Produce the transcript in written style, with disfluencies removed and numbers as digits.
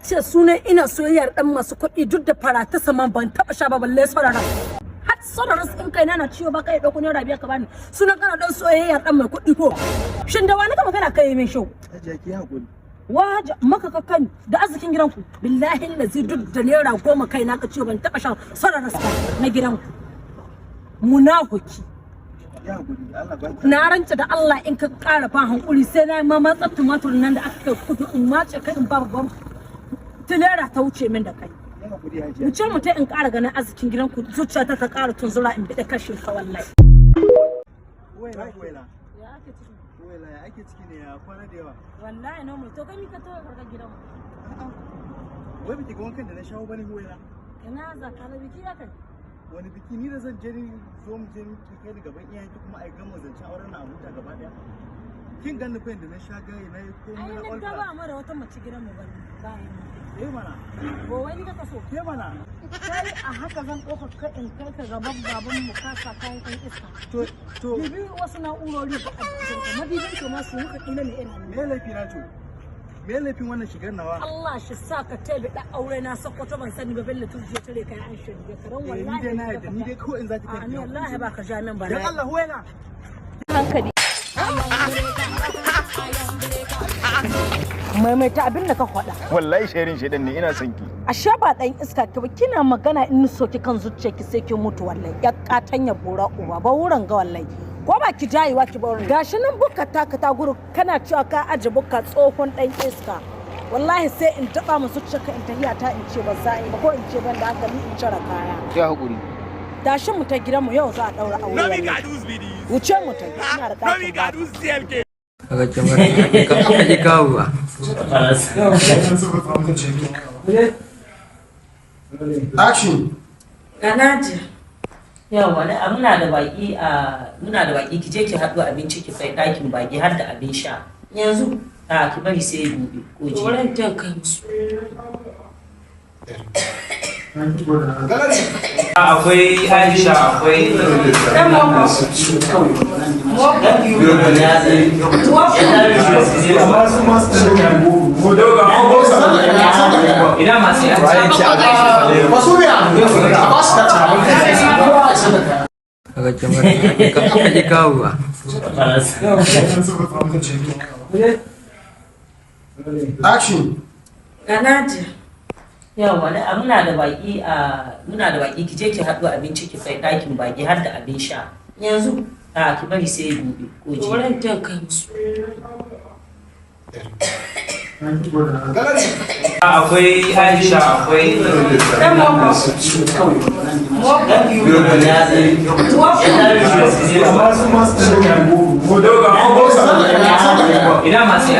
Ce sunan ina soyayyar dan masu kuɗi, duk da farata saman ban taɓa sha ba, balle saurara. Har saurara in kai na ciwo ba kai ɗauko naira 5 ka bani. Sunan kana dan soyayyar dan mai kuɗi ko? Shin da wani ka magana kai min shau? Hajiya, ki haƙuri. Waje maka ka kan da arzikin gidanku. Billahi lazi, duk da naira 10 kai na ka ciwo, ban taɓa shan saurara na gidanku. Munafiki. Ki haƙuri, Allah ba ki. Na rantsa da Allah, in ka ƙara ban hankuri, sai na ma matsar tumatur nan da aka kai kudu in mace kai, in ba babban tilera ta wuce min da kai. Ki haƙuri, Hajiya. Wuce mu ta in ƙara ganin arzikin gidanku, zuciyata ta ƙara tunzura in biɗe kashin ka wallahi. Huwaila, Huwaila. Huwaila, ya ake ciki ne, ya kwana da yawa? Wallahi no to kai ka to karkar gidanmu. A'a. Wai biki ga wankan da na shawo bane, Huwaila? Ina za ka na biki ya kai? Wani biki? Ni da zan je, ni zo mu je ki kai ni gaban iyayenki kuma ai gama zancen auren na a huta gaba daya. Kin ganni fa yanda na sha gaye, na yi komai Ai na na all ga black. ba mu da wata mace gidanmu ba bayan Eh mana. Ko wani ka kaso? Ke mana. Kai, a haka zan ɗauka ka in kai ka gaban baban mu, ka sa kayan ɗan iska. To Bibi wasu na'urori ba a jikinka, madibin ka ma su muka ƙila ne irin. Me laifi na to? Me laifin wannan shigar nawa? Allah shi sa ka tebe da aure na Sokoto, ban sani ba, Bello tun jiya tare kai an shirye ka ran. Eh, Wallahi ni dai na yadda, ni dai kawai in za ki kai A ni wallahi ba ka ja min ba. Dan Allah, Huwaila. Hankali. Maimaita abin da ka faɗa. Wallahi sharin shedan ne, ina son ki. Ashe ba dan iska ki ba, kina magana in soki kan zuciyarki sai ki mutu wallahi. Ya katanya bora uba ba wurin ga wallahi. Ko ba ki jayewa ki ba wurin. Gashi nan bukka ta ka ta guru kana cewa ka aje bukka, tsohon dan iska. Wallahi sai in taba mu zuciyarka, in tahiya ta, in ce ba za a yi ba, ko in ce ban da hankali, in cire kaya. Ki hakuri. Tashi mu ta gidanmu, yau za a daura aure wallahi. Wuce mu ta, ina da ɗakin ba. Kaga kyamara ake kawowa. Action! Ganaji. Yawa, muna da baki a muna da baki, ki je ki haɗu abinci ki kai ɗakin baki har da abin sha. Yanzu? A, ki bari sai gobe ko jibi. Wurin jan kai musu. Akwai Aisha, akwai ina masu Kaga kyamara ake kawowa. Action! Ganaji. Yawa, muna da baki a muna da baki, ki je ki haɗu abinci ki kai ɗakin baki har da abin sha. Yanzu? A, ki bari sai gobe ko jibi. Wurin jan kai musu. Akwai Aisha, akwai ina masu